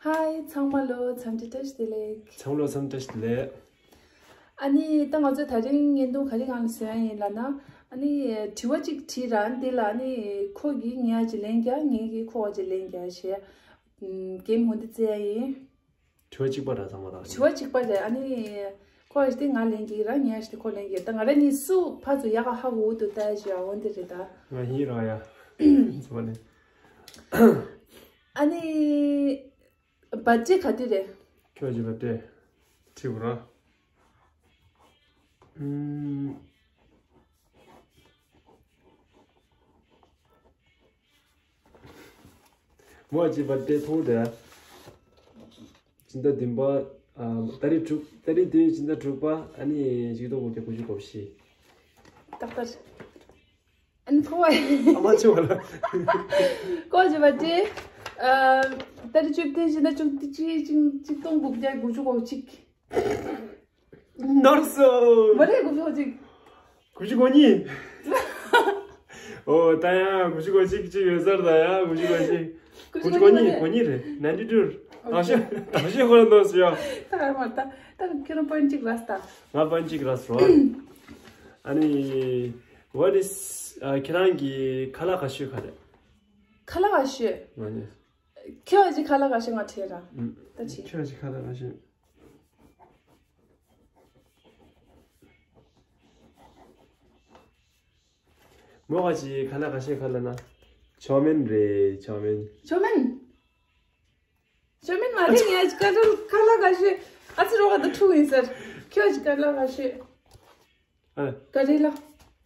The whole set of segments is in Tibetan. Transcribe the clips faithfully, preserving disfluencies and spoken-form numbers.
ཧའི། ཚང་མ་ལོ་འཚམས་འདྲི་བཀྲ་ཤིས་བདེ་ལེགས། ཚང་མ་ལོ་འཚམས་འདྲི་བཀྲ་ཤིས་བདེ་ལེགས། ཨ་ནི་ད་ང་ཚོ་དེ་རིང་བརྙན་ཐུང་ག་རེ་སྒང་ལ་བཟོ་ཡ་ཡིན་ལབ་ན། ཨ་ནི་དྲི་བ་གཅིག་དྲིས་ར་འདི་ལ། ཨ་ནི་ཁོ་གིས་ངའི་ཅིག་ལན་རྒྱག་ངས་ཀྱིས་ཁོའི་ཅིག་ལན་རྒྱག་བྱས། ཨམ། གེམ་འོ་འདི་རྩེ་ཡ་ཡིན། དྲི་བ་གཅིག་པ་ར་ཚང་མ་ར། དྲི་བ་གཅིག་པ་རེད། ཨ་ནི་ཁོ་ཨ་ཞིག་དེ་ང་ལན་གྱིས་ར། ངས་ཨ་ཞིག་དེ་ཁོ་ལན་གྱིས། ད་ང་ར་གཉིས་སུ་ཕར་ཚུར་ཡག་ག་ཧ་གོ་འདུག་ལྟ་ཞིག་ཨ་འོ་འདི་རེད་ད། ང་ཡིན་ར་ཡ། ཚོ་ནི། ཨ་ནི་བར་ཐི་ཌེ་ག་དུས་རེད། ཁྱོད་ཀྱི་བར་ཐི་ཌེ་དྲི་བ་ར། ཨུམ། མོ་ཅི་བར་ཐི་ཌེ་ཐུང་དེ། སྤྱི་ཟླ་བདུན་པ། ཨ། ཏ་རིག་དྲུག་ཏ་རིག་བདུན་སྤྱི་ཟླ་དྲུག་པ། ཨ་ནི་ཆིག་སྟོང་དགུ་བརྒྱ་དགུ་བཅུ་གོ་བཞི། ཏག་ཏག་ཨ་ནི་ཁོ་བ། ཨ་མ་ཆུ་བ་ལ། ཁོ་ཅི་བར་ཐི་ཌེ། ཨ། ཏ་རིག་བཅུ་བདུན་སྤྱི་ཟླ་བཅུ་གཅིག་ཆིག་སྟོང་དགུ་བརྒྱ་དགུ་བཅུ་གོ་གཅིག་ནོར་སོང་། མ་རེད། དགུ་བཅུ་གོ་གཅིག་དགུ་བཅུ་གོ་གཉིས། ཨོ་ད་ཡ་དགུ་བཅུ་གོ་གཅིག་གཅིག་ཡོད་ས་རེད་ད། ཡ་དགུ་བཅུ་གོ་གཅིག་དགུ་བཅུ་གོ་གཉིས། གོ་གཉིས་རེད། ནའིན་ཊི་ཊུ། ཨོ་ཁེ། ད་ཤོད་ད་ཤོད་ཁོ་ལ་ནོར་སོང་ཡ། ད་ཧ་མ་ད་ད་ཁྱོད་རང་པོ་ཡིན་ཊི་གཅིག་རག་སོང་ད། ང་པོ་ཡིན་ཊི་གཅིག་རག་སོང་། ཨ་ནི། What is ཁྱེད་རང་གི་ཁ་ལག་ག་ཤོད་ག་རེད། ཁ་ལག་ག་ཤོད། ང་ནི། ཁྱོད་ཀྱི་ཁ་ལག་ག་ཤོད་ང་དྲིས་ར། ཨུམ། ད་ཅི། ཁྱོད་ཀྱི་ཁ་ལག་ག་ཤོད། མོ་བ་ཅིག་ཁ་ལག་ག་ཤོད་ག་ལབ་ན། ཆོ་མིན་རེད། ཆོ་མིན། ཆོ་མིན། ཆོ་མིན་མ་རེད། ངས་ཁ་ལག་ཁ་ལག་ག་ཤོད། ཨ་ཙི་རོ་ག་ད་ཕྲུ་གུ་ཡིན་ཟེར། ཁྱོད་ཀྱི་ཁ་ལག་ག་ཤོད། ཨ། ག་རེ་ལ།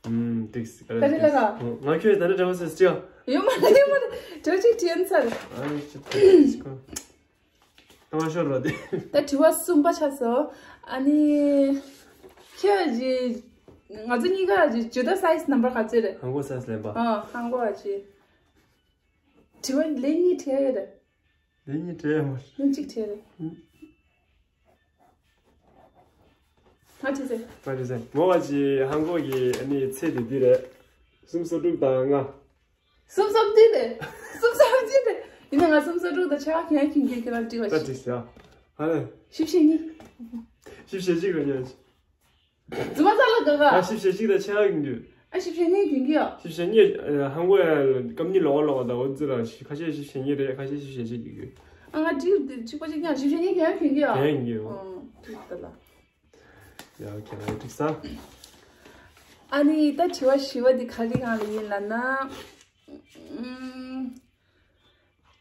ཨུམ། ཏིག་སི་ག་རེ་ལ་ག་ང་ཁྱོད་ད་ནི་དྲི་བ་ཟེར་ཅི་ཡོད་མ་རེད། ཡོད་མ་རེད། དྲི་བ་ཅིག་དྲིས་ཚར། ཨ་ནི་ཅི་ཏིག་སི་གོ། ཨ་མ་ཤོར་རོ་དེ། ད་དྲི་བ་གསུམ་པ་ཆགས་སོང་། ཨ་ནི། ཁྱོད་ཀྱི། ང་ཚོ་གཉིས་ཀ་ཀྱི་ཇུ་ཏ་སའི་ཛི་ནམ་བར་ག་ཚོད་རེད། ཧང་གོ་སའི་ཛི་ལེན་པ། ཨ། ཧང་གོ་བ་ཅི། དྲི་བ་ལན་གཉིས་དྲིས་ཡོད་རེད། ལན་གཉིས་དྲིས་མ། ལན་གཅིག་དྲིས་རེད། ཨུམ། ང་དྲིས་ཟེར། ང་དྲིས་ཟེར། མོ་བ་ཅི་ཧང་གོ་གི་ཨ་ནི་ཚེས་དེ་འདི་རེད། གསུམ་སོ་དྲུག་དང་ལྔ། གསུམ་སོ་བདུན་རེད། གསུམ་སོ་བདུན་རེད། ཡིན་ན་ང་གསུམ་སོ་དྲུག་དང་ཕྱེད་ཀ་གྱོན་ཡ་གྱོན་གྱོན་གྱོན་ལ་དྲིས་པ་ད་ཅི། དྲིས་ཟེར། ཨ་ལེ། བཞི་བཅུ་ཞེ་གཉིས། བཞི་བཅུ་ཞེ་གཅིག་རེད་ཉན། རྫུན་མ་རྩ་ལ་དགའ་ག་ད་བཞི་བཅུ་ཞེ་གཅིག་དང་ཕྱེད་ཀ་གྱོན་གྱོན། ཨ། བཞི་བཅུ་ཞེ་གཉིས་གྱོན་གྱི་ཡོད། བཞི་བཅུ་ཞེ་གཉིས། ཧང་གོ་ཡ་སྐམ་ནི་ལོག་ལོག་དང་འོ་ཙི་ལ་ཁ་ཤས་བཞི་བཅུ་ཞེ་གཉིས་རེད། ཁ་ཤས་བཞི་བཅུ་ཞེ་གཅིག་གྱོན་གྱོན། ཨ། ང་དྲིས་དེ་གཅིག་པ་གཅིག་རྐྱང་བཞི་བཅུ་ཞེ་གཉིས་གྱོན་གྱོན་གྱི་ཡོད། གྱོན་གྱོན། ཨོ། དྲིས་ད་ལ། ཡ། ཁྱེད་རང་འགྲིག་ས། ཨ་ནི་ད་དྲི་བ་བཞི་པ་འདི་ག་རེ་སྒང་ལ་ཡིན་ལབ་ན། ཨུམ།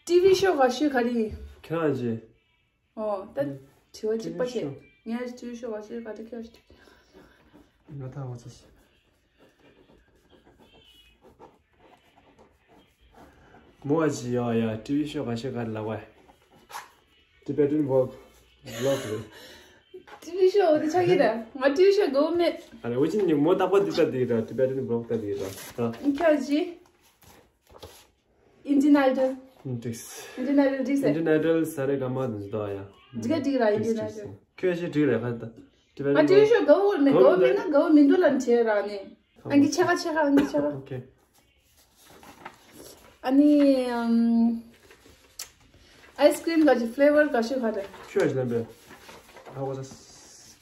ཊི་ཝི་ཤོ་ག་ཤོད་ག་རེ་ཡིན། ཁྱེད་རང་ཅི། ཨོ། ད་དྲི་བ་གཅིག་པ་བྱས། ཊི་ཝི་ཤོ། ངས་ཊི་ཝི་ཤོ་ག་ཤོད་ག་རེ་ཁྱེད་རང་ཅི། ང་ད་འོ་ཚོ། མོ་ཨ་ཅི་ཡོ་ཡ། ཊི་ཝི་ཤོ་ག་ཤོད་ག་ལབ་བ། Tibetan vlog vlog རེད། ཊི་ཝི་ཤོ་འོ་དེ་ཆགས་ཀྱི་རེད། ང་ཊི་ཝི་ཤོ་དགའ་བོ་མེད། ཨ་རེ། འོ་ཅི་ནི་མོ་རྟག་པར་འདི་ལྟ་འདི་ར། Tibetan vlog ལྟ་འདི་ར། ཨ། ཁྱོད་ཀྱི། Indian Idol། འགྲིགས། Indian Idol འགྲིགས་སེ། Indian Idol ས་རེ་ག་མ་འདི་འདུག་ཡ། འགྲིག་ག་འགྲིག་ར། Indian Idol། ཁྱོད་ཤེས་འགྲིག་རེད་ཁ་ད། ང་ཊི་ཝི་ཤོ་དགའ་བོ་མེད། དགའ་བོ་མེད་ན་དགའ་བོ་མི་འདུག་ལབ་བྱས་ར་ནི། ཨང་ཀི་ཆ་ག་ཆ་ག་ཨང་ཀི་ཆ་ག་ཨོ་ཁེ། ཨ་ནི། ཨམ། ཨའི་སི་ཀྲིམ་ག་ཅི་ཕི་ལེ་ཝར་ག་ཤོད་ག་རེད། ཁྱོད་ཀྱི་ལབ་པས། ཧ་གོ་ས།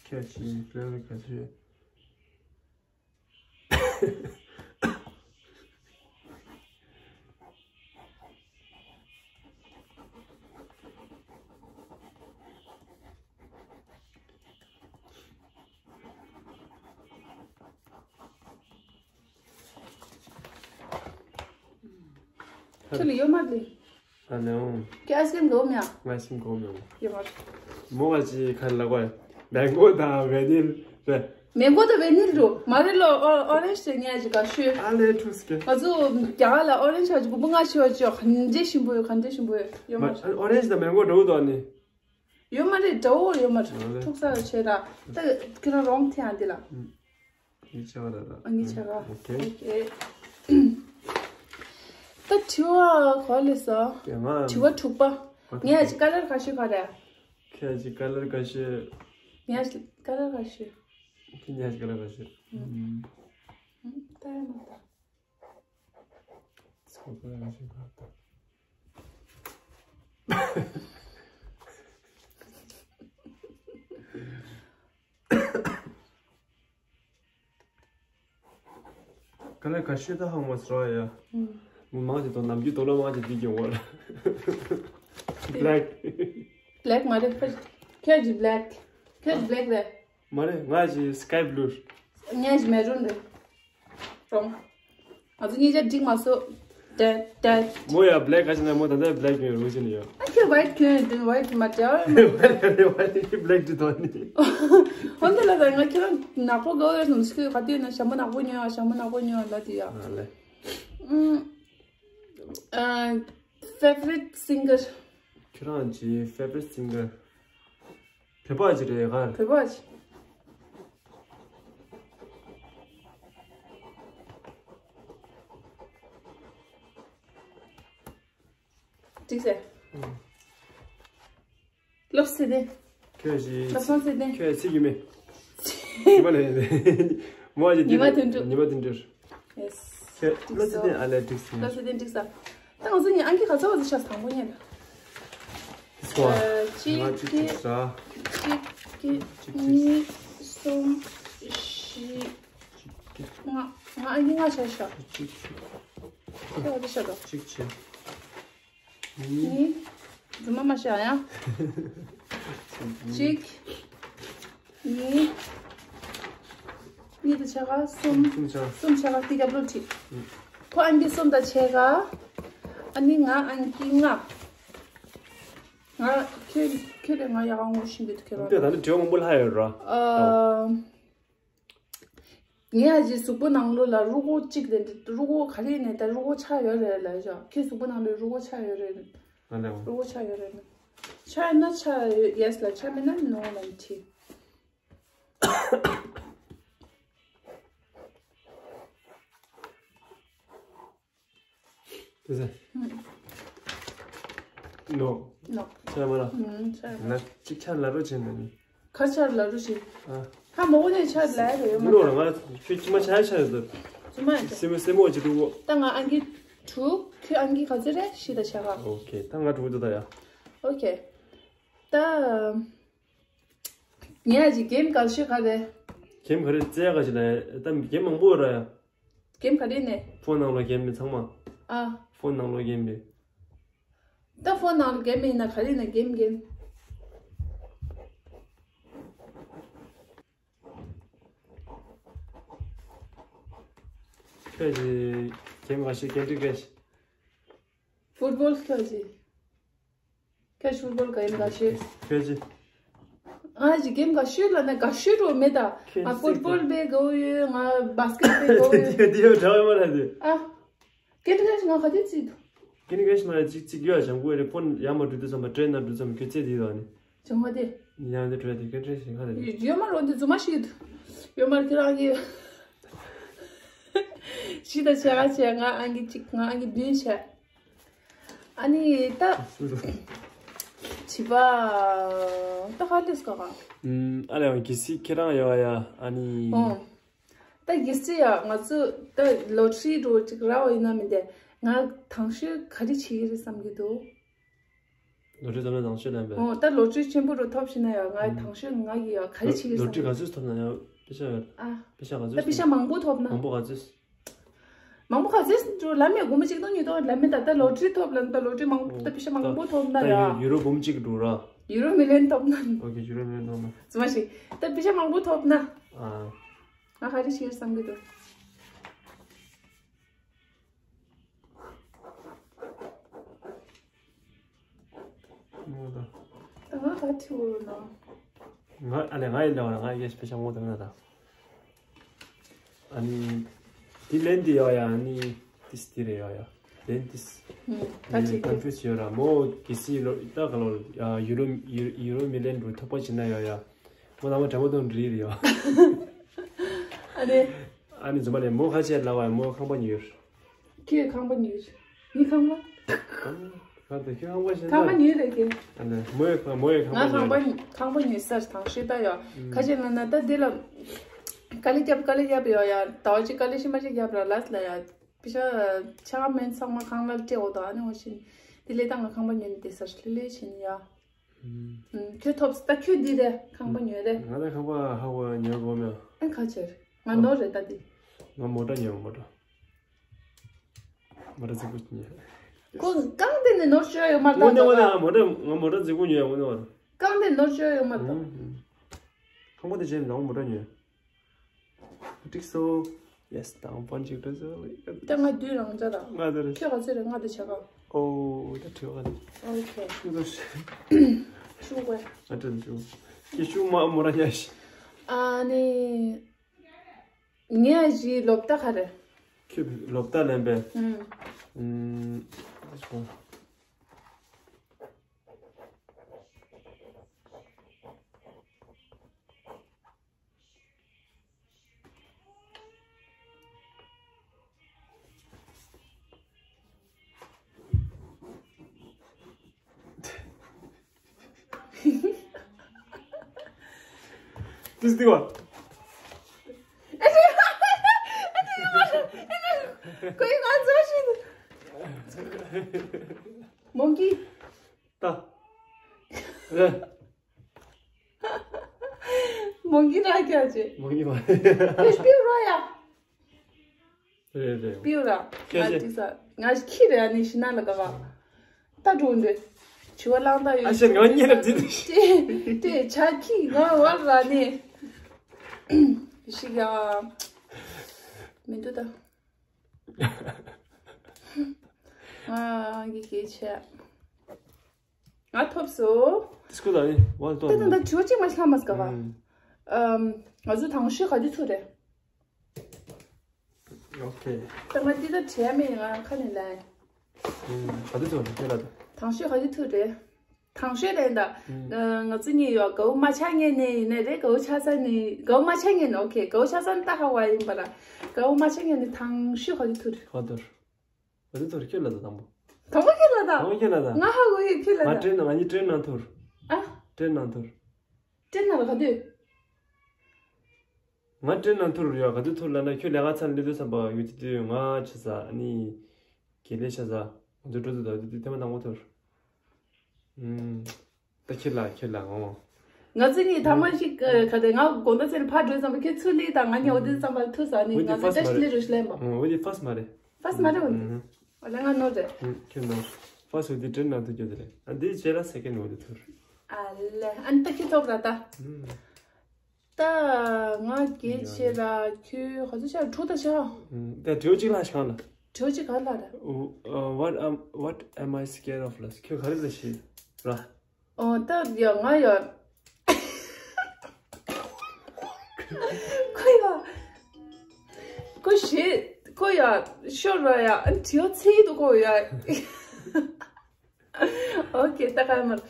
ཁྱོད་ཀྱི་ཕི་ལེ་ཝར་ག་ཤོད། ཁྱོད་ལ་ཡོད་མ་རེད། ཨ་ནེ་འོང་། ཁྱོད་ཨའི་སི་ཀྲིམ་དགའ་བོ་མེད་ཨ། ང་ཨའི་སི་ཀྲིམ་དགའ་བོ་མེད་འོང་། ཡོད་མ་རེད། མོ་བ་ཅི་ཁ་ལ་གོ། མེང་གོ་དང་ཝེ་ནིལ་རེད། མེང་གོ་དང་ཝེ་ནིལ་འགྲོ་མ་རེད་ལོ། ཨོ་ཨོ་རེན་ཇི་དེ་ཉལ་གྱི་ག་ཤོད། ཨ་ལས་ཁྲུས་སྐྱེ། ང་ཚོ་རྒྱ་གར་ལ་ཨོ་རེན་ཇི་ཧ་ཅི་གོ་བུ་ང་ཤི་བ་ཅོ་ག་འདྲས་ཞིམ་པོ་ཡོད། ག་འདྲས་ཞིམ་པོ་ཡོད། ཡོད་མ་རེད། ཨོ་རེན་ཇི་དང་མེང་གོ་འགྲོ་དོ་ནི། ཡོད་མ་རེད། འདྲ་བོ་ཡོད་མ་རེད། ཨ་ལས། ཐུག་ས་ཆེ་ར། ད་ཁྱེད་རང་རོང་ཐེ་ཡང་འདི་ལ། ཨུམ། ངའི་ཆ་ག་ར་ར། ཨ་ངའི་ཆ་ག་ཨོ་ཁེ། ཨོ་ཁེ། ད་དྲི་བ་ག་ལས་སོ། དྲི་བ་དྲུག་པ། ངས་ཨ་ཅི་ཀ་ལར་ག་ཤོད་ག་རེད། ཁྱེད་ཀྱི་ཀ་ལར་ག་ཤོད། ངས་ཨ་ཅི་ཀ་ལར་ག་ཤོད། ཁྱེད་ངས་ཨ་ཅི་ཀ་ལར་ག་ཤོད། ཨུམ། ད་ཡང་མ་ད། ཚོགས་པ་ཡང་ཞིག་ཕར་ད། ག་ལེ་ག་ཤོད་ད་ཧང་མ་སི་རོ་ཡ། ཨུམ། མང་ཆེ་དོ་ནམ་རྒྱུན་དོ་ལོ་མང་ཆེ་དེ་གི་འོ་ལ། Black. Black མ་རེད། ཁྱོད་ཀྱི་black. ཁྱོད་ཀྱི་black རེད། མ་རེད། ང་ཞིག་sky blue. ངས་ཞིག་maroon རེད། རོང་། ང་ཚོ་གཉིས་ཆ་འགྲིག་མ་སོང་། Dead, dead. མོ་ཡ་black ག་ཞིག་ན་མོ་ད་ལྟ་black གྱོན་རུ་ཞིག་ཡོད། ཨ་ཁྱོད་white གྱོན་དུས་white མ་འདྲ། White གྱོན་white black གྱི་དོན་ནི། འོན་ཏེ་ལ་ད་ང་ཁྱོད་ནག་པོ་དགའ་བོ་ཡོད་ནམ་ཞིག་ག་དུས་ན་ཞྭ་མོ་ནག་པོ་ཉོ་ཡ། ཞྭ་མོ་ནག་པོ་ཉོ་ཡ་ལ་དུས་ཡ། ཨ་ལེ། ཨུམ། ཨ། Favorite singer. ཁྱོད་རང་གི་favorite singer བོད་པ་ཅིག་རེད་ག་རེ། བོད་པ་ཅིག་འགྲིག་ཟེར། ཨུམ། བསླབ་ཚེ་བརྟན། ཁྱོད་ཀྱིས། བསླབ་བཟང་ཚེ་བརྟན། ཁྱོད་ཚིག་གི་མེད། ཉི་མ་ལས། མོ་ཨ་ཅེ་ཉི་མ་དོན་གྲུབ། ཉི་མ་དོན་གྲུབ། Yes. ཁྱོད་བསླབ་ཚེ་བརྟན། ཨ་ལས་འགྲིག་སོང་། བསླབ་ཚེ་བརྟན་འགྲིག་ས། ད་ང་ཚོ་གཉིས་ཨང་ཀི་ག་ཚོད་བ་ཚོད་ཆགས་དང་པོ་ཉིད་ལ། ཨ། གཅིག་ང་གཅིག་གཅིག་གཅིག་ར། གཅིག་གཅིག་གཉིས། གསུམ། བཞི། ལྔ། ང་ཨང་ཀི་ལྔ་ཆགས་ཤག་གཅིག་གཅིག་ཁྱོད་བ་ཚོད་ཆགས་དང་། གཅིག་བྱས། གཉིས། རྫུན་མ་མ་བཤད་ཡ། གཅིག་གཉིས། གཉིས་དང་ཕྱེད་ཀ་གསུམ། གསུམ་ཆ། གསུམ་ཆ་ག་དེ་རྒྱབ་ལོག་ཁྲིད། ཁོ་ཨང་ཀི་གསུམ་དང་ཕྱེད་ཀ་ཨ་ནི་ང་ཨང་ཀི་ལྔ། ང་ཁྱོད་ཁྱོད་ལས་ང་ཡག་ག་ངོ་ཤེས་ཀྱི་འདུག་ཁྱོད་རང་། དེ་ད་ནི་དྲི་བ་མང་པོ་ལྷག་ཡོད་ར། ཨ། ངས་ཨ་ཅེ་གཟུགས་པོ་ནང་ལོགས་ལ་རུས་ཁོག་གཅིག་དེ་འདྲ། རུས་ཁོག་ག་རེ་ནས་ད་རུས་ཁོག་ཆགས་ཡོད་རེད་ལབ་ཤག་ཁྱོད་གཟུགས་པོ་ནང་ལོགས་རུས་ཁོག་ཆགས་ཡོད་རེད། ང་ལ། རུས་ཁོག་ཆགས་ཡོད་རེད། ཆགས་ཡོད་ན་ཆགས་ཡོད་yes ལབ། ཆགས་མེད་ན་no ལབ་དྲིས། དེ་ཟེར། ནོ། ནོ། ཆ་མ་ལ། ཨུམ། ཆ་མ་ལ། ན་གཅིག་ཆར་ལ་རོ་བྱེད་ནི། ཁ་ཆར་ལ་རོ་བྱེད། ཨ། ཧ་མོ་གོ་ནས་ཆར་ལ་རེ་ཡོད་མ། ནོ་ར། ང་ཁྱོད་ཅི་མ་ཆ་ཆ་ཡོད་དོ། ཅི་མ་ཡོད། སེ་མོ་སེ་མོ་ཅི་འདུག་གོ། ད་ང་ཨང་ཀི་དྲུག་ཁྱོད་ཨང་ཀི་ག་ཚོད་རེད། བཞི་དང་ཕྱེད་ཀ་ཨོ་ཁེ། ད་ང་དྲུག་འདུག་ད་ཡ། ཨོ་ཁེ། ད། ངས་ཨ་ཅེ་གེམ་ག་ཤོད་ག་རེད། གེམ་ག་རེ་རྩེ་ག་ཞིག་ལ་ད་གེམ་མང་པོ་ར་ཡ། གེམ་ག་རེ་ནས། ཕོན་ནང་ལོགས་གེམ་མི་ཚང་མ། ཨ། ཕོན་ནང་ལོགས་གེམ་མི། ད་ཕོན་ནང་ལོགས་གེམ་མི་ཡིན་ན་ག་རེ་ན་གེམ་གེམ། ཁྱོད་ཀྱིས་གེམ་ག་ཤོད། Candy Crush། ཕུཊ་བོལ་ཁྱོད་ཀྱིས། ཁྱོད་ཕུཊ་བོལ་ག་གེམ་ག་ཤོད། ཁྱོད་ཀྱིས། ང་ཅིག་གེམ་ག་ཤོད་ལ་ན་ག་ཤོད་འགྲོ་མེད་ད། ང་ཕུཊ་བོལ་དཔེ་དགའ་བོ་ཡོད། ང་བཱ་སི་ཀེཊ་དཔེ་དགའ་བོ་ཡོད། དེ་ཡོད་གྲྭ་བ་མ་རེད་དེ། ཨ། Candy Crush ང་ག་དུས་བརྩིས་འདུག Candy Crush མ་རེད། ཅིག་ཅིག་ཡོད་ཞང་གོ་རེད། ཕོན་ཡར་མར་འགྲོ་དུས་ཙམ་པ་ཊེན་ནང་འགྲོ་ཙམ་ཁྱོད་རྩེ་དེ་ཡོད་ནི། ཅང་མ་དེ། ཡང་དེ་འགྲོ་དེ་Candy Crush ག་རེད། ཡོད་མ་རོ་འདི་རྫུན་མ་ཞིག་འདུག་ཡོད་མ་རེད། ཁྱེད་རང་གི། བཞི་དང་ཕྱེད་ཀ་བྱས། ང་ཨང་ཀི་གཅིག་ང་ཨང་ཀི་བདུན་བྱས། ཨ་ནི་ད། བྱིས་པ། ད་ཧ་ལས་ཀ་ག་ཨ་ལས་ཡང་གི་སི་ཁྱེད་རང་ཡོད་ཡ། ཨ་ནི། ཨོ། ད་གི་སི་ཡ་ང་ཚོ་ད་ལོ་ཊ་རི་འགྲོ་ཅིག་རག་པ་ཡིན་ན་མིན་ཏེ། ང་དང་ཤོས་ག་རེ་བྱེད་ཀྱི་རེད་བསམ་གྱི་འདུག་ལོ་ཊ་རི་ཐོབ་ན་དང་ཤོས་ལེན་པས། ཨོ། ད་ལོ་ཊ་རི་ཆེན་པོ་རུ་ཐོབ་ཤེས་ན་ཡ། ང་དང་ཤོས་ང་གི་ཡ་ག་རེ་བྱེད་ཀྱི་རེད་བསམ། ལོ་ཊ་རི་ག་ཚོད་ཐོབ་ན་ཡ། པེ་ཤ་ཡོད། ཨ། པེ་ཤ་ག་ཚོད། ད་པེ་ཤ་མང་པོ་ཐོབ་ན། མང་པོ་ག་ཚོད། མང་པོ་ག་ཚོད་འགྲོ་ལ་མེད། སྒོར་མོ་གཅིག་སྟོང་ཉིས་སྟོང་ལ་མེད། ད་ད་ལོ་ཊ་རི་ཐོབ་ལ་ད་ལོ་ཊ་རི་མང་པོ་ད་པེ་ཤ་མང་པོ་ཐོབ་ན་ཡ། ད་ཡུ་རོ་འབུམ་གཅིག་འགྲོ་ར། ཡུ་རོ་མི་ལི་ཡོན་ཐོབ་ན། ཨོ་ཁེ། ཡུ་རོ་མི་ལི་ཡོན་ཐོབ་ན། ཙི་མ་ཞིག་ད་པེ་ཤ་མང་པོ་ཐོབ་ན། ཨ། ང་ག་རེ་བྱེད་བསམ་གྱི་འདུག་ངོ་ད། ད་ང་ག་ཐུག་ན། ང་ཨ་ལས་ང་ཡིན་ད་བ་ང་ཡེ་པེ་ཤ་ངོ་ད་མེད་ན་ད། ཨ་ནི། དེ་ལན་དེ་ཡོད་ཡ། ཨ་ནི། དིས་དེ་རེད་ཡོད་ཡ། ལན་དིས། ད་ཅིག་ཀོན་ཕུ་ཡུ་སི་ཡོད་ར། མོ་གི་སི་ལོ་ད་ག་ལོ་ཡ་ཡུ་རོ་ཡུ་ཡུ་རོ་མི་ལི་ཡོན་རུ་ཐོབ་པ་བྱེད་ན་ཡོད་ཡ། མོ་ད་མོ་དྲ་མོ་དང་འདྲི་རེད་ཡོད། ཨ་ནི། ཨ་ནི་རྫུན་མ་ལས་མོ་ཁ་ཆེ་ལ་བ་མོ་ཁང་པ་ཉོས། ཁྱོད་ཁང་པ་ཉོས། ངའི་ཁང་པ། ཁང་པ་ཁྱོད་ཁང་པ་ཞིག་ཁང་པ་ཉོས་རེད་ཀྱི། ཨ་ནི་མོ་ཡི་ཁང་མོ་ཡི་ཁང་པ་ང་ཉོས། ཁང་པ་ཁང་པ་ཉོས་སར་དང་ཤེས་ད་ཡོད། ཁ་ཆེ་ན་ན་ད་འདི་ལ། དཀའ་ལས་རྒྱབ་དཀའ་ལས་རྒྱབ་ཡོད་ཡ། ཟླ་བ་གཅིག་དཀའ་ལས་ཤི་མ་ཤི་རྒྱབ་ར་ལ་ལ་ཡ། པེ་ཤ་ཆ་མེད་ཚང་མ་ཁང་གླ་སྤྲད་འོ་ད། ཨ་ནི་འོ་ཤིན་དེ་ལས་ད་ང་ཁང་པ་ཉོས་ནས་བསྡད་སར་ལྷི་ལྷི་ཕྱིན་ཡ། ཁྱོད་ཐོབ་ད་ཁྱོད་འདི་རེད་ཁང་པ་ཉོས་རེད། ང་ད་ཁང་པ་ཧ་བ་ཉོ་གོ་མེད། ཨ་ཁ་ཆེར་ང་ནོར་རེད་ད་འདི། ང་མོ་ཊ་ཉོ་མོ་ཊ། མོ་ཊ་རྫིག་པོ་ཉོས། ཁོ་རྐང་དེ་ནས་ནོར་ཤོར་ཡོད་མ་རེད། དངོས་གནས་དངོས་གནས་ང་མོ་ཊ་ང་མོ་ཊ་རྫིག་པོ་ཉོས་དངོས་གནས་བ། རྐང་དེ་ནོར་ཤོར་ཡོད་མ་རེད། ཧུམ་ཧུམ། ཁང་པ་དེ་བྱས་ནས་ང་མོ་ཊ་ཉོས། འགྲིག་སོང་། Yes, དང་ཕོན་ཅིག་འགྲོ་སོང་། ད་ང་བདུན་རང་འཇགས་ར། ང་ད་རེད། ཁྱོད་ག་ཚོད་རེད། ང་ད་བྱ་ག་ཨོ་ད་དྲི་བ་ག་ནས། ཨོ་ཁེ། ཁྱོད་ཚོ་ཤི། ཤུགས་དགོས། ང་དྲན་ཤུགས། ཁྱེད་ཤུགས་མ་མོ་ར་ཉ་ཤི། ཨ་ནི། ངས་ཞི་ལོབ་ད་ག་རེད། ཁྱོད་ལོབ་ད་ལེན་པས། ཨུམ། ཨུམ། ཏིས་ཏི་བ། ཁོ་ཡི་ང་ཚོ་ཞིག་མོང་ཀི། ད། རེད། མོང་གི་ར་ཁྱ་ཆེ། མོང་གི་མ་རེད། ཁྱོད་སྤིའུ་རོ་ཡ། རེད་རེད། སྤིའུ་ར། ཁྱོད་ང་ཆེ། ཅི་ས་ང་ཁྱི་རེད། ཨ་ནི་ཤི་ན་ལ་ག་བ། ད་འགྲོ་འདོད། བྱི་བ་གླང་དར་ཡོད། ཨ་ཤ་ང་གཉིས་ར་འཛིན། ཏེ་ཏེ་ཆ་ཁྱི་ང་བར་ར་ནི། ཤི་ཡ། མི་འདུག་ད། ང་གི་སྐད་ཆ། ང་ཐོབ་སོང་། དེ་སྐུ་ལ་ནི་བ་ལྟོ་ད་ད་ད་དྲི་བ་གཅིག་མ་ཤི་ལ་མ་སྐ་བ། ཨམ། ང་ཚོ་དང་ཤོས་ག་དུས་ཚུགས་རེད། ཨོ་ཁེ། ད་ང་འདི་ད་བྲལ་མེད། ང་ཁ་ནས་ལན། ཨམ། ག་དུས་ཚུགས་རེད་ཁྱོད་ལ་ད། དང་ཤོས་ག་དུས་ཚུགས་རེད། དང་ཤོས་ལན་ད། ཨམ། ང་ཚོ་གཉིས་ཡོད། དགའ་བོ་མ་ཆགས་ངེས་ནས་ཡིན་ནས་རེད། དགའ་བོ་ཆགས་ས་ནི་དགའ་བོ་མ་ཆགས་ངེས་ནས་ཨོ་ཁེ། དགའ་བོ་ཆགས་ས་ནི་ད་ཧ་བ་ཡིན་པ་ལ། དགའ་བོ་མ་ཆགས་ངེས་ནས་དང་ཤོས་ག་དུས་ཚུགས་རེད། ག་དུས། ང་ཚོ་ཐོར་ཁྱོད་ལ་ད་དང་པོ། དང་པོ་ཁྱོད་ལ་ད། དང་པོ་ཁྱོད་ལ་ད། ང་ཧ་གོ་ཡོད་ཁྱོད་ལ་ང་ད། ཊེན་ང་གཉིས་ཊེན་ནང་ཐོར། ཨ། ཊེན་ནང་ཐོར། ཊེན་ནང་ལ་ག་དུས། ང་ཊེན་ནང་ཐོར་ཡོད། ག་དུས་ཐོར་ལ་ན་ཁྱོད་ལས་ཀ་ཚར་སླེབས་དུས་ཙམ་པ་ཡོད་དུས་དུས་ང་ཆ་ས་ཨ་ནི། དགེ་ལས་ཆ་ས་ང་ཚོ་འགྲོ་དུས་ད་དུས་དུས་ཐེངས་མ་དང་པོ་ཐོར། ཨུམ། ད་ཁྱེད་ལ་ཁྱེད་ལ་འོ། ང་ཚོ་གཉིས་ཐ་མ་ཞིག་ག་དེ་ང་དགོང་དག་ཚེ་ཕར་འགྲོ་ཙམ་པ་ཁྱེད་ཚུར་སླེབས་དང་ང་གཉིས་འོ་དེ་ཙམ་པ་ཐུག་ས་ནི་ང་ཚོ་ཏྲ་ཤི་ལེ་རུ་ཤི་ལེན་པ། འོ་དེ་ཕར་སི་མ་རེད། ཕར་སི་མ་རེད་འོ་དེ། ཨ་ལེ་ང་ནོར་རེད། ཁྱེད་ནོར། ཕར་སི་འོ་དེ་ཊེན་ནང་ཐུག་རྒྱུ་དེ་རེད། ཨ་འདི་རྗེས་ལ་སེ་ཀེན་འོ་དེ་ཐུར། ཨ་ལེ་ཨ་ནི་ད་ཁྱེད་ཐོབ་ར་ད། ད་ང་གལ་ཆེ་ར་ཁྱོད་ག་ཚོད་ཆགས་དྲུག་ད་ཆགས། ད་དྲི་བ་གཅིག་ལ་ཤང་ལ། དྲི་བ་གཅིག་ག་ལ་ར། What am What am I scared of ལ་ཁྱོད་ག་རེ་ལ་ཤི་ར། ཨོ་ད་ཡ་ང་ཡ། ཁོ་ཡ། ཁོ་ཞེ་ཁོ་ཡ་ཤོར་ར་ཡ་ཨ་དྲི་བ་ཚིག་འདུག་ཁོ་ཡ། ཨོ་ཁེ་ད་ག་མར།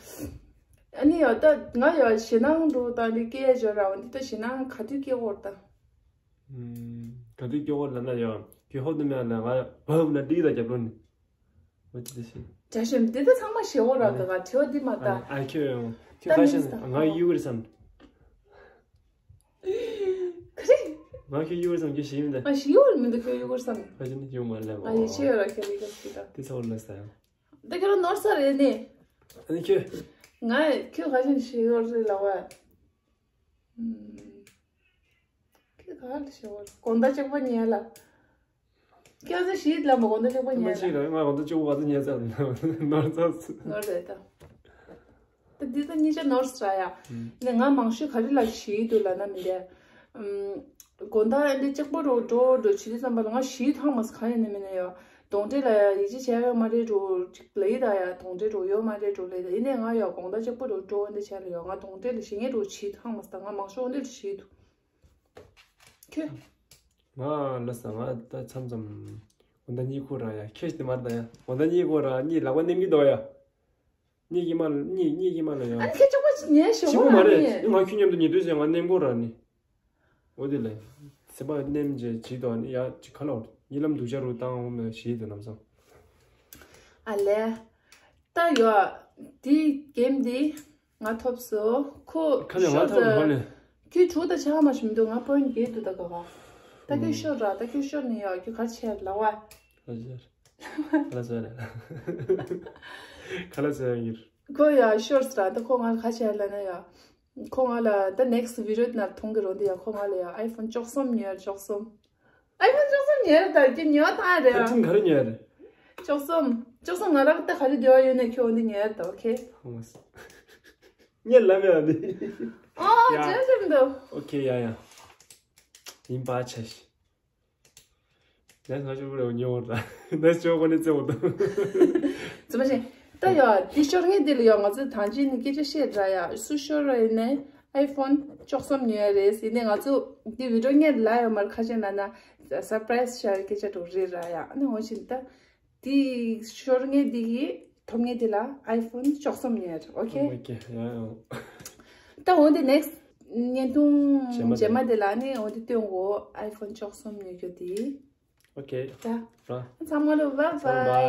ཨ་ནི་ཡ་ད་ང་ཡ་ཞེད་སྣང་འགྲོ་ད་འདི་སྐད་ཅོ་ར་འོ་འདི་ད་ཞེད་སྣང་ག་དུས་སྐྱེ་གོ་ད། ག་དུས་སྐྱེ་གོ་ལ་ན་ཡ་གི་ཧོབ་ཏུ་མེད་ལ་ང་ཧོབ་ན་འདི་ད་རྒྱབ་ལོ་ནི། འོ་ཅི་ད་ཞེ། བྱ་ཞིམ་འདི་ད་ཚང་མ་ཞེ་གོ་ར་ག་ག་དྲི་བ་འདི་མ་ད། ཨ་ཁྱོད་ཁྱོད་ད་ག་ཤེ་ན་ང་ཡུ་གུར་སམ། ག་རེ། ང་ཁྱོད་ཡུ་གུར་སམ་ཁྱོད་ཞེ་མི་ད། ང་ཞེ་གོ་མི་འདུག་ཁྱོད་ཡུ་གུར་སམ། ཁ་ཅན་ཡུ་མ་ལེ་མ། ང་ཡི་ཆེ་ཡོད་ར་ཁྱོད་ཡི་ག་སི་ད། དེ་ཚ་བོ་ལ་ས་ཡང་། ད་ཁྱོད་རང་ནོར་ས་རེད་ནི། ཨ་ནི་ཁྱོད། ང་ཁྱོད་ག་ཅན་ཞེ་གོ་རེད་ལ་བ། ཁྱོད་ག་ལ་ཞེ་གོ་རེད་དགོང་དག་གཅིག་པོ་ཉལ་ལ། ཁྱོད་ཚོ་ཞིག་ལ་མ་དགོང་དག་གཅིག་པོ་ཉལ་ལ། ང་དགོང་དག་གཅིག་པོ་བ་ཚོ་ཉལ་ཚར་ནོར་ཚར། ནོར་རེད་ད། ད་འདི་ད་གཉིས་ཆ་ནོར་སི་ར་ཡ། ནས་ང་མང་ཤོས་ག་རེ་ལ་ཞིག་འདུག་ལ་ན་མི་འདས། དགོང་དག་ཨ་འདི་གཅིག་པོ་རུ་འགྲོ་འགྲོ་བྱེད་དུས་ཙམ་པ་ལ་ང་ཞིག་ཐང་མ་སི་ག་ཡ་ནི་མི་ནས་ཡོད། གདོང་འདྲེ་ལ་ཡིད་ཆེས་བྱས་ཡོད་མ་རེད་འགྲོ་ཅིག་ལ་ཡིད་ད་ཡ་གདོང་འདྲེ་འགྲོ་ཡོད་མ་རེད་འགྲོ་ལ་ཡིད་ད་ཡིན་ནས་ང་ཡོད་དགོང་དག་གཅིག་པོ་རུ་འགྲོ་འདི་བྱས་ལ་ཡོད་ང་གདོང་འདྲེ་ལ་ཞིག་ངེད་འགྲོ་ཞིག་ཐང་མ་སི་ད་ང་མང་ཤོས་འདི་ལ་ཞིག་འདུག་ཁྱོད། ང་ལ་ས་ང་ད་མཚམས་མཚམས་འོ་ད་གཉིད་ཁུག་ར་ཡ་ཁྱེད་ཞིག་དེ་མར་ད་ཡ་འོ་ད་གཉིད་ཁུག་ར་གཉིད་ལག་པ་ནེམ་གི་འདུག་ཡ། གཉིད་ཀྱི་མ་གཉིད་གཉིད་ཀྱི་མ་ལ་ཡ། ཨ་ཁྱེད་ཅོག་པ་ཉལ་ཞོག་ཅི་མོ་མ་མ་རེད་རེད། ང་ཁྱོད་མཉམ་དུ་ཉལ་དུས་ཟེར་ང་ནེམ་གོ་ར་ནི། འོ་དེ་ལས། སེམས་པ་ནེམ་བྱས་བྱིས་དོ་ནི་ཡ་ཅི་ཁ་ལོ་གཉིད་ལམ་སྡུག་ཅག་རུ་བཏང་འོ་མེད་ཞིག་དུ་ལམ་སང་། ཨ་ལས། ད་ཡོ། དེ་གེམ་དེ། ང་ཐོབ་སོ། ཁོ་ཁ་ནས་ང་ཐོབ་ཧོ་ནས། ཁྱོད་དྲུག་དང་ཆ་མ་ཞིག་མི་འདུག་ང་པོན་བརྒྱད་འདུག་ད་ག་ག་ད་ཁྱོད་ཤོར་ར་ད་ཁྱོད་ཤོར་ནས་ཡོད་ཁྱོད་ག་རེ་བྱས་ལ་བ། ཁ་ལ་ཟེར། ཁ་ལ་ཟེར་ཡིན། ཁོ་ཡ་ཤོར་ར་ད་ཁོ་ང་ག་རེ་བྱས་ལ་ན་ཡ། ཁོ་ང་ལ་ད་next video ན་མཐོང་གི་རོ་འདི་ཡ་ཁོ་ང་ལ་ཡ་iPhone་བཅུ་གསུམ་ཉོས་བཅུ་གསུམ། iPhone་བཅུ་གསུམ་ཉོས་ར་ད་ཁྱོད་ཉོ་ཐང་རེད་ད་ཨ། ཐིམ་ག་རེ་ཉོས་རེད། བཅུ་གསུམ། བཅུ་གསུམ། ང་རང་ད་ག་རེ་འདོད་པ་ཡོད་ནས་ཁྱོད་འོ་འདི་ཉལ་ད། ཨོ་ཁེ། ཧོ་མ་སི། ངས་ལབ་ཡ་འདི། ཨོ་ཡ། ཇེ་ཞིམ་འདུག་ཨོ་ཁེ། ཡ་ཡ། ཡིན་པ་ཆ་ཤི། ནས་ང་ཅོག་རེ་ཉོ་བ་ད། ནས་ཅོག་གོ་ནས་བཙལ་བ་ད། ཙི་མ་ཤེས། ད་ཡ་འདི་ཤོར་ངེས་འདི་ལ་ཡ་ང་ཚོ་ཐང་ཅིག་ནས་སྐད་ཆ་བཤད་ར་ཡ། སུ་ཤོར་ར་ཡིན་ནས་ཨའི་ཕོན་བཅུ་གསུམ་ཉོ་ཡ་རེད་ཟེར་ནས། ང་ཚོ་འདི་བི་ཌིའོ་ངས་ལ་ཡོད་མར་ཁ་ཆེ་ན་ན་སར་པ་རའི་ཛི་ཤར་སྐད་ཆ་འགྲོ་རེད་ར་ཡ། ཨ་ནི་འོ་བཞིན་ད་འདི་ཤོར་ངེས་འདི་གི་ཐོབ་ངེས་འདི་ལ་ཨའི་ཕོན་བཅུ་གསུམ་ཉོ་ཡ་རེད། ཨོ་ཁེ། ཨོ་ཁེ། ཡ་ཡ། ད་འོ་འདི་ནེག་སི་བརྙན་ཐུང་རྗེས་མ་རྗེས་མ་འདི་ལ་ནི་འོ་འདི་སྟོན་གོ། ཨའི་ཕོན་བཅུ་གསུམ་ཉོ་རྒྱུ་འདི། ཨོ་ཁེ། ད་ར། ཚང་མ་ལ་བའི་ཚང་མ་བའི། བའི།